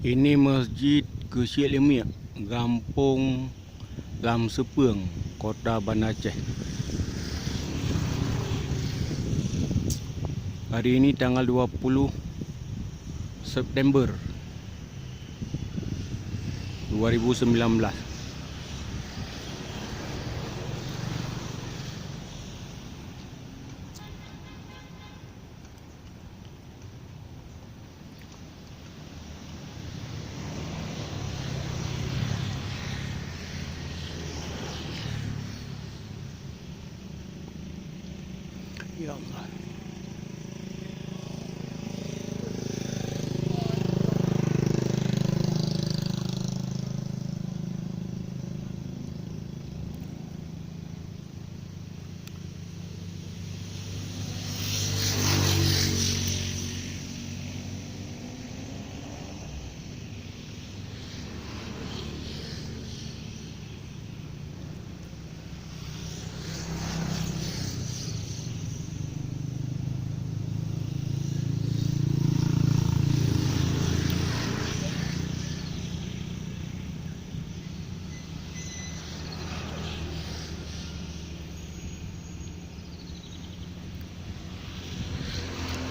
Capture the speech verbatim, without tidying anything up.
Ini masjid Keuchik Leumiek, gampông Lam Seupeueng, Kota Banda Aceh. Hari ini tanggal dua puluh September dua ribu sembilan belas. Ya Allah.